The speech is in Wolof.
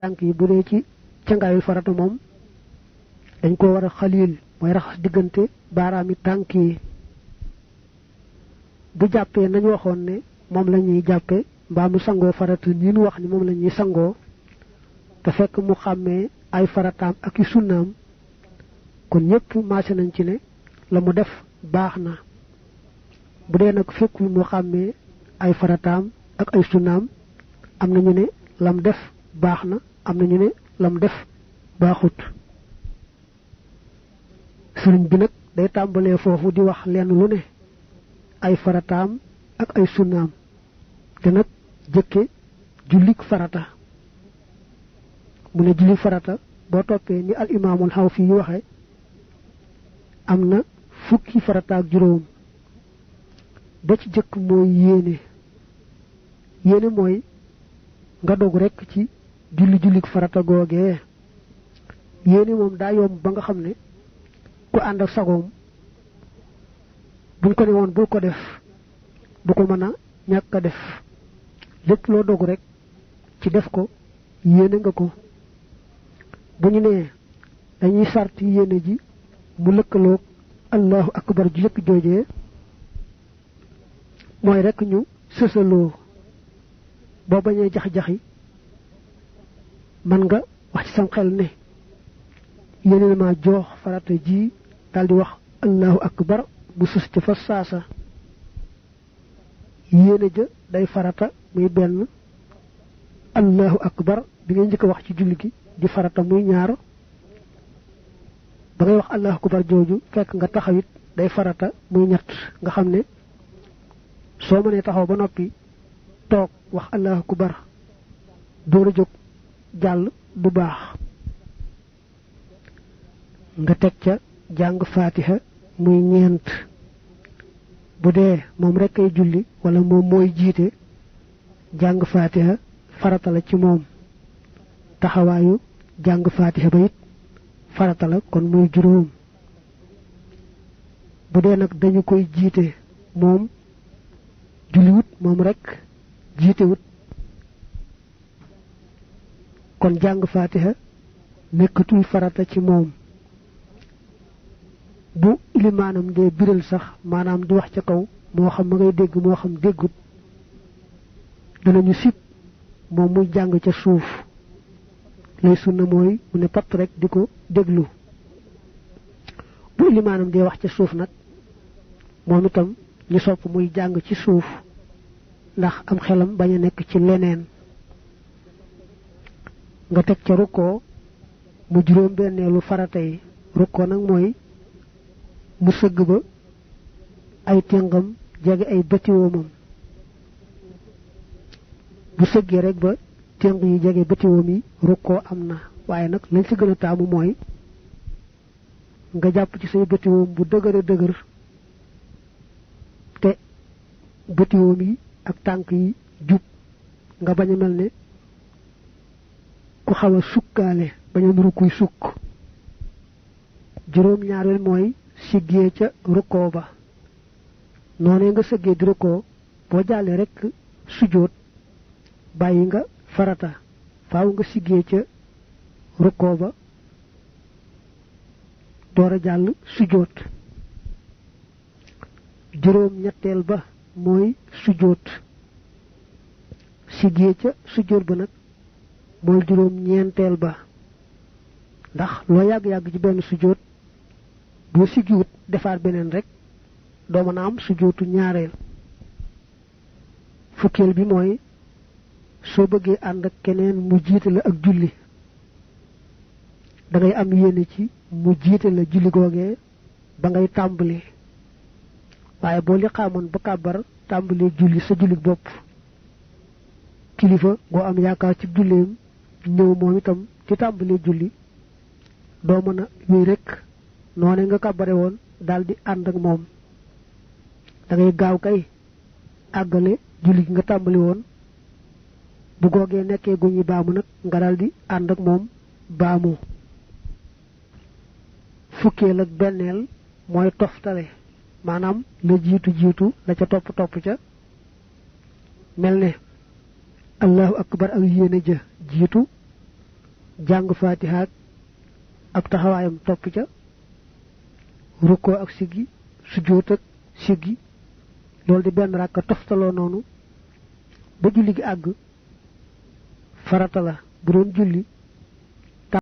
tànk yi bu dee ci cangaayul farata moom dañ ko war a xaliil mooy raxas diggante baaraami tànk yi. bu jàppee nañ waxoon ne moom la ñuy jàppe mbaa mu sangoo farata nii nu wax ni moom la ñuy sangoo te fekk mu xàmmee ay farataam ak i sunnaam kon ñëpp maase nañ ci ne la mu def baax na. bu dee nag fekkul mu xàmmee ay farataam ak ay sunnaam am na ñu ne lam def baax na am na ñu ne lam def baaxut. sëriñ bi nag day tàmbalee foofu di wax lenn lu ne ay farataam ak ay sunnaam te nag jëkke jullik farata. mu ne jullik farata boo toppee ni al imaamul Xawfi yi waxe am na fukki farata ak juróom. ba ci jëkk mooy yéene mooy nga dog rekk ci jullik farata googee. yéene moom daa yomb ba nga xam ne ku ànd ak sagoom buñ ko ne woon bul ko def du ko mën a ñàkk a def. lépp loo dogu rek ci def ko yéene nga ko. bu ñu nee dañuy sart yéene ji mu lëkkaloog allahu akbar ju yëkk joojee mooy rek ñu sësaloo. boo bañee jax-jaxi man nga wax ci sam xel ne yéene na ma joox farata ji daldi wax allahu akbar mu sës ca fa saasa. yéene ja day farata muy benn, allahu akbar bi ngay njëkk a wax ci julli gi di farata muy ñaar. ba ngay wax allahu akbar jooju fekk nga taxawit day farata muy ñett nga xam ne soo mënee taxaw ba noppi toog wax allahu akbar door a jóg jàll du baax. nga teg ca jàng faatiha muy ñeent. bu dee moom rekk ay julli wala moom mooy jiite jàng faatiha farata la ci moom. taxawaayu jàng faatiha ba it farata la kon muy juróom. bu dee nag dañu koy jiite moom julliwut moom rekk jiitewut kon jàng faatiha nekkatul farata ci moom. bu ilimaanam dee biral sax maanaam di wax ca kaw moo xam ma ngay dégg moo xam déggut danañu sib moom muy jàng ca suuf. lay sunna mooy mu ne patt rek di ko déglu. bu ilimaanam dee wax ca suuf nag moom itam ñu sopp muy jàng ci suuf ndax am xelam bañ a nekk ci leneen. nga teg ca rukkoo mu juróom benneelu farata yi. rukkoo nag mooy mu sëgg ba ay téngam jege ay bëtiwoomam. bu sëggee rek ba téng yi jege bëtiwoom yi rukkoo am na. waaye nag lañ ci gën a taamu mooy nga jàpp ci say bëtiwoom bu dëgër a dëgër te bëtiwoom yi ak tànk yi jub nga bañ a mel ne ku xaw a sukkaale bañ a nuru kuy sukk. juróom ñaareel mooy siggee ca rukkoo ba. noonee nga sëggee di rukkoo boo jàllee rekk sujjóot bàyyi nga farata faaw nga siggee ca rukkoo ba door a jàll sujjóot. juróom ñetteel ba mooy sujjóot. siggee ca sujjóot ba nag mooy juróom ñeenteel ba ndax loo yàgg-yàgg ci benn sujjóot boo siggiwut defaat beneen rek doo mën a am sujjóotu ñaareel. fukkeel bi mooy soo bëggee ànd ak keneen mu jiite la ak julli da ngay am yéene ci mu jiite la julli googee ba ngay tàmbali. waaye boo li xaamoon ba kàbbar tàmbali julli sa julli bopp kilifa goo am yaakaar ci julleem ñëw moom itam ci tàmbali julli doo mën a wéy rek noone nga kàbbare woon daldi ànd ak moom. da ngay gaaw kay àggale julli gi nga tàmbali woon bu googee nekkee gu ñuy baamu nag nga daldi ànd ak moom baamu. fukkeel ak benneel mooy toftale maanaam la jiitu la ca topp ca mel ne allahu akbar ak yéene ja jiitu jàng fatiha ak taxawaayam topp ca rukkoo ak siggi sujjóot ak siggi loolu di benn rakka toftaloo noonu ba julli gi àgg farata la bu doon julli